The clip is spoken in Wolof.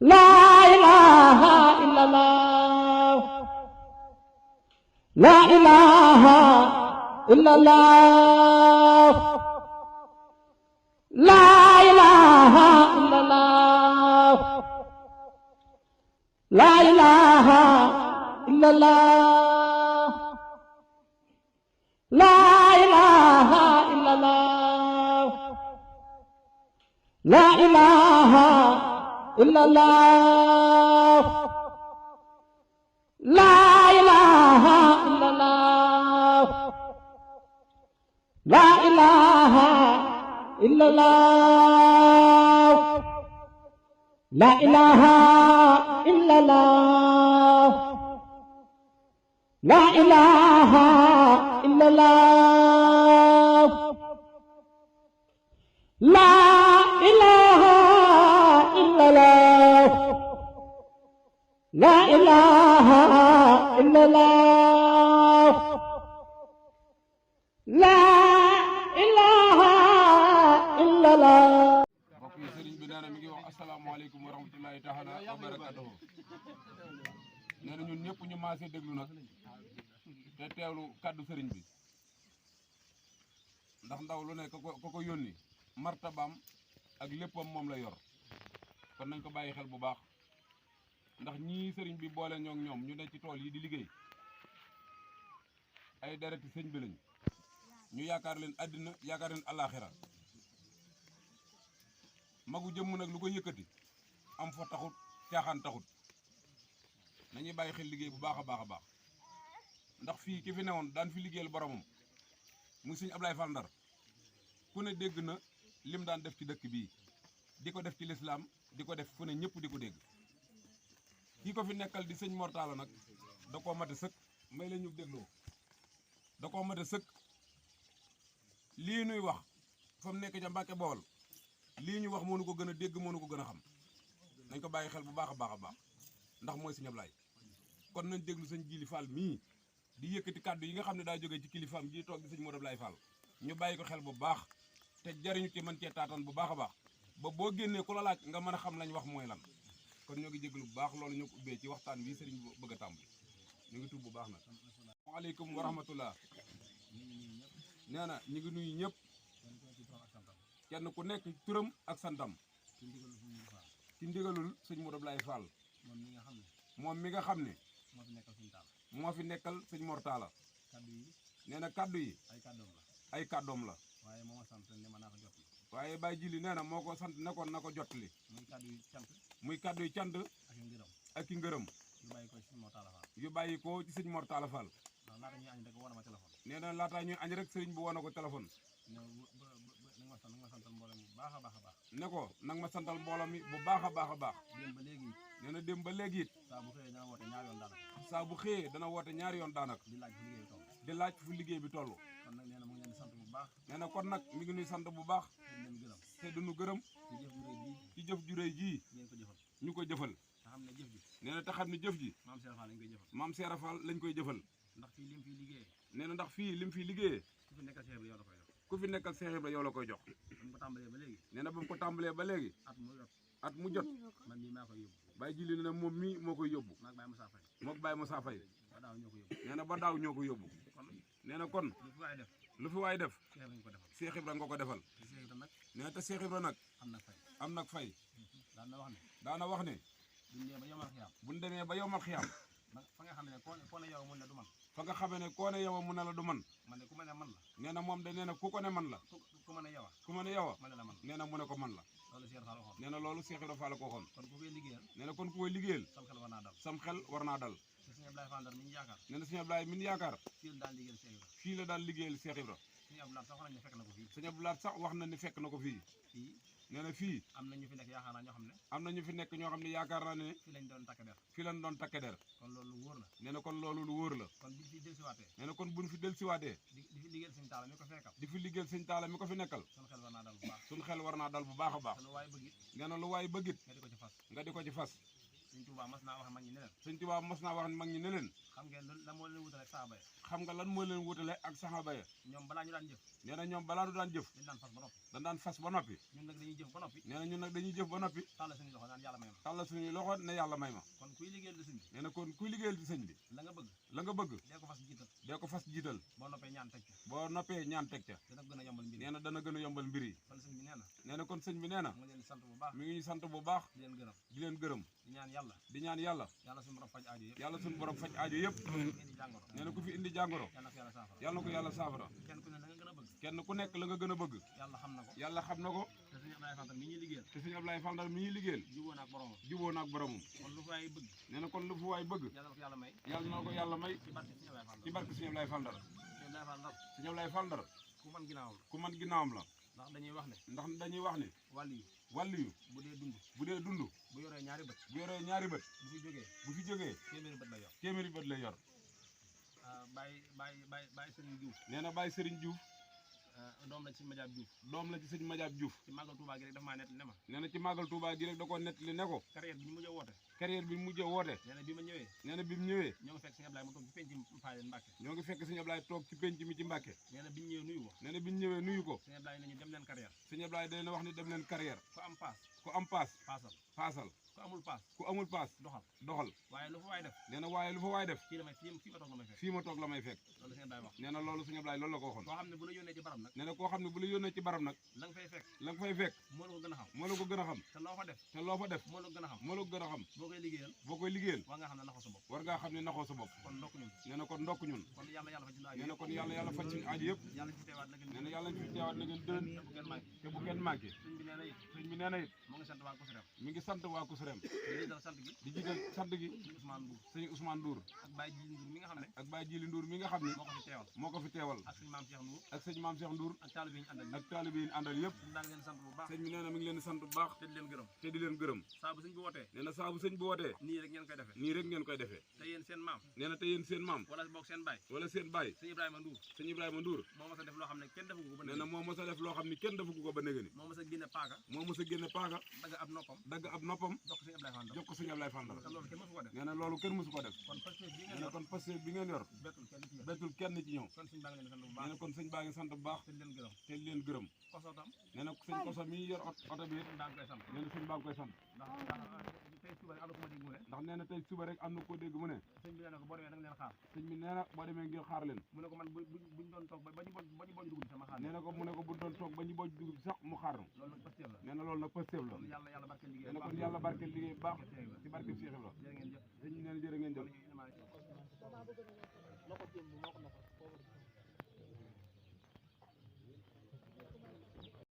لا إله إلا الله لا إله إلا الله لا إله إلا الله لا إله إلا الله لا إله إلا الله لا إله إلا الله لا إله إلا الله لا إله إلا الله لا إله إلا الله لا إله إلا الله لا إله إلا الله لا إله إلا الله لا إله إلا الله mbokk yi sëriñ bi nee na mi ngi wax asalaamaaleykum wa rahmatulahi taala wa barakatuhu nee na ñun ñëpp ñu maasee déglu nag te teewlu kaddu sëriñ bi ndax ndaw lu ne ko yónni martabaam ak léppam moom la yor kon nañ ko bàyyi xel bu baax ndax ñii sëriñ bi boole ñoog ñoom ñu ne ci tool yi di liggéey ay dereti sëñ bi lañ ñu yaakaar leen àddina yaakaar leen alaaxira magu jëmm nag lu ko yëkkati am fa taxut caaxaan taxut nañuy bàyyi xel liggéey bu baax a baax a baax ndax fii ki fi newoon daan fi liggéeyal boromam muy sëñ Ablaye Fall Ndar ku ne dégg na lim daan def ci dëkk bii di ko def ci lislaam di ko def fu ne ñëpp di ko dégg kii ko fi nekkal di sëñ Mortala nag da koo mate sëkk may la ñu dégloo da koo mate sëkk lii nuy wax fa mu nekk ca Mbàkke Bawol lii ñu wax moo nu ko gën a dégg moo nu ko gën a xam nañ ko bàyyi xel bu baax a baax a baax ndax mooy sëñ Ablaye kon nañ déglu sëñ Jili Fall mii di yëkkati kàddu yi nga xam ne daa jógee ci kilifaam ji toog di sëñ Modou Ablaye Fall ñu bàyyi ko xel bu baax te jariñu ci mën cee taatan bu baax a baax ba boo génnee ku la laaj nga mën a xam lañ wax mooy lan kon ñoo ngi jéglu bu baax loolu ñoo ko ubbee ci waxtaan wi sëriñ bu bëgg a tàmbali ñu ngi tuub bu baax nag waaleykum wa rahmatullah nee na ñu ngi nuyu ñëpp kenn ku nekk turam ak santam ci ndigalul sëñ Modou Ablaye Fall moom mi nga xam ne moo fi nekkal sëñ Mortala nee na kaddu yi ay kàddoom la waaye Baye Jili nee na moo ko sant nekkoon na ko jottali muy kaddu yi cant ak i ngërëm yu bàyyi ko ci sëñ Mortala Fall nee na laataa ñuy añ rek sëriñ bi woon na ko téléphone ne ko nag ma santal mbooloo mi bu baax a baax a baax nee na dem ba léegi it saa bu xëyee dana woote ñaari yoon daanaka di laaj fu liggéey bi toll nee na kon nag mi ngi nuy sant bu baax te duñu gërëm ci jëf ju réy jii ñu ko jëfal nee na te xam ne jëf ji maam Seera Fall lañ koy jëfal nee na ndax fii lim fi liggéeyee ku fi nekkal Seex Ibra yow la koy jox nee na ba mu ko tàmbalee ba léegi at mu jot Baye Jili ne na moom mii moo koy yóbbu mook Baye Moussa Faye nee na ba daaw ñoo ko yóbbu nee na kon lu fi waay def Seex Ibra nga ko defal nee na te Seex Ibra nag am nag fay daana wax ne buñ demee ba yowmal xiyaam fa nga xam ne koo ne yow mun ne du man fa nga xamee ne koo ne yow mu ne la du man man de ku ma ne man la nee na moom de nee na ku ko ne man la ku ma ne yow ku ma ne yow ma ne la man nee na mu ne ko man la loolu Cheikh Fall waxoon nee na loolu Cheikh Ibra Fall ko waxoon kon ku koy liggéeyal nee na kon ku koy liggéeyal sam xel war naa dal sam xel war naa dal te sëñ Ablaye Fall Ndar mi ñu yaakaar nee na sëñ Ablaye min yaakaar fii la daan liggéeyal Cheikh fii la daan liggéeyal Cheikh Ibra Ibra sëñ Ablaye sax wax nañu fekk na ko fii sëñ Ablaye sax wax na ni fekk na ko fii fii nee na fii am na ñu fi nekk yaakaar naa ñoo xam ne am na ñu fi nekk ñoo xam ne yaakaar naa ne fii lañ doon takk der fii lañ doon takke der kon loolu lu wóor la nee na kon loolu lu wóor la kon biñ fi dellusiwaatee nee na kon buñ fi dellusiwaatee di fi liggéeyal sëñ Taala mi ko fekkal di fi liggéeyal sëñ Taala mi ko fi nekkal suñu xel war naa dal bu baax suñ xel war naa dal bu baax a baax te lu waaye bëgg it nee na lu waay bëggit nga di ko ci fas nga di ko ci fas sëñ Tuubaa mas naa wax mag ñi ne leen sëñ Tuubaa mas naa wax mag ñi ne leen xam ngeen lan moo leen wutale ak saxaaba ya xam nga lan moo leen wutale ak saxaaba ya ñoom balaa ñu daan jëf nee na ñoom balaa du daan jëf dañ daan fas ba noppi dañ daan fas ba noppi ñun nag dañuy jëf ba noppi nee na ñun nag dañuy jëf ba noppi tàll suñu loxo naan yàlla may ma tàll suñuy loxo ne yàlla may ma kon kuy liggéeyal di sëñ bi nee na kon kuy liggéeyal di sëñ bi la nga bëgg la nga bëgg dee ko fas jiital dee ko fas jiital boo noppee ñaan teg ca boo noppee ñaan teg ca dana gën a yombal mbir nee na dana gën a yombal mbir yi kon sëñ bi nee na nee na kon sëñ bi nee na mu ngi leen di sant bu baax mi ngi ñu sant bu baax di leen gërëm di leen gërëm di ñaan yàlla di ñaan yàlla yàlla suñu borom faj aajo yëpp yàlla suñu borom faj aajo yëpp indi jàngoro nee na ku fi indi jàngoro yàlla na ko yàlla saafara yàlla na ko yàlla saafara kenn ku ne la nga gën a bëgg kenn ku nekk la nga gën a bëgg yàlla xam na ko yàlla xam na ko te suñu Ablaye Fall mi ñuy liggéeyal te sëñ Ablaye Fall Ndar mi ñuy liggéeyal jubóo na ak boromam juboo na ak boromam kon lu fay bëgg nee na kon lu fu waay bëgg yàlla na ko yàlla may yàlla na ko yàlla may ci barke suñu Ablaye Fall ci barke sëñ Ablaye Fall Ndar suñu Ablaye Fall Ndar sëñ Ablaye Fall Ndar ku man ginnaawam la ku man ginnaawam la ndax dañuy wax ne ndax dañuy wax ni wàll yi wàllu yu bu dee dund bu dee dund bu yoree ñaari bët bu yoree ñaari bët bu fi jógee bu fi jógee téeméeri bët la yor téeméeri bët lay yor bàyyi Serigne Diouf nee na Baye Serigne Diouf doom la ci Madiab Diouf doom la ci sëñ Madiab Diouf ci màggal Touba gi rek dafa maa nett ne ma nee na ci màggal Touba gi rek da koo nettali ne ko carrière bi ñu mujj a woote carrière bi mujj a woote nee na bi ma ñëwee nee na bi mu ñëwee ñoo ngi fekk sëñ Ablaye mu toog ci penc Mpaaleen Mbàkke ñoo ngi fekk sëñ Ablaye toog ci penc mi ci Mbàkke nee na bi ñu ñëwee nuyu ko nee na bi ñu ñëwee nuyu ko sëñ Ablaye nañu dem leen carrière sëñ Ablaye dana wax ni dem leen carrière ku am paas ku am paas paasal paasal ku amul paas ku amul paas doxal doxal waaye lu fa waay def nee na waaye lu fa waay def fii la may fii ma toog la may fekk fii ma toog la may fekk loolu sëñ Ablaye wax nee na loolu sëñ Ablaye loolu la ko waxoon koo xam ne bu la yónnee ci barab nag nee na koo xam ne bu la yónnee ci barab nag la nga fay fekk la nga fay fekk moo la ko gën a xam moo la ko gën a xam te loo fa def te loo fa def moo la ko gën a xam moo la ko gën a xam boo koy liggéeyal boo koy liggéeyal war nga xam ne naxoo sa bopp war ngaa xam ne naxoo sa bopp kon ndokk ñun nee na kon ndokk ñun kon yàlla fa ci nee na kon yàlla faj suñu aajo yëpp yàlla ci teewaat na gën nee na yàlla ñu fi teewaat na ngeen dën bu kenn manqué te bu kenn manqué sëñ bi nee na it sëñ bi nee na it moo ngi sant waa Kousirem mi ngi sant waa Kousirem di dal sant gi di jiital sant gi sëñ Ousmane Ndour sëñ Ousmane Ndour ak Baye Djili Ndour mi nga xam ne ak Baye Djili Ndour mi nga xam ne moo ko fi teewal moo ko fi teewal ak sëñ Maam Cheikh Ndour ak sëñ Maam Cheikh Ndour ak taalibe yi ñu àndal ak taalibe yi ñu àndal yëpp sëñ baa ngi leen sant bu baax sëñ bi nee na mi ngi leen di sant bu baax te di leen gërëm te di leen gërëm saa bu sëñ bi wootee nee na saa bu sëñ bi wootee nii rek ngeen koy defee nii rek ngeen koy defee te yéen seen maam nee na te yéen seen maam wala boog seen baay wala seen baay sëñ Ibrahima Ndour sëñ Ibrahima Ndour moo mos a def loo xam ne kenn defu ko ba nee na moo mos a def loo xam ni kenn defu ko ba néga ni moo mos a génne paaka moo mos a génne paaka dagg ab noppam dagg ab noppam jox ko sëñ Ablaye Fall jox ko sëñ Ablaye Fall Ndar te loolu kenn mësu ko def nee na loolu kenn mësu ko def kon parce que bi nee ngeen na yor kon Pastef bi ngeen yor bettul kenn ci yéen bettul kenn ci ñëw kon sëñ baa ngi leen sant bu nee baax na kon sëñ baa ngi sant bu baax te di leen gërëm te di leen gërëm koso tam nee na sëñ Koso mi yor oto bi it sëñ baa ngi koy sant nee na sëñ baa ngi koy sant ndax tey suba rek am na ku ma dégg mu ne ndax nee na tey suba rek am na koo dégg mu ne sëñ bi nee na ko boo demee da nga leen xaar sëñ bi nee na boo demee ngir xaar leen mu ne ko man buñ doon toog ba ñu boj dugub sama xaar nee na ko mu ne ko bu doon toog ba ñu boj dugub sax mu xaar loolu nag Pastef la nee na loolu nag Pastef la loolu yàlla barkeel liggéey nee na kon yàlla barkeel liggéey bu baax ci barkeel Cheikh Ibra jërë ngeen jëf sëñ bi nee na jërë ngeen jëf loxo jëm bi moo ko nafar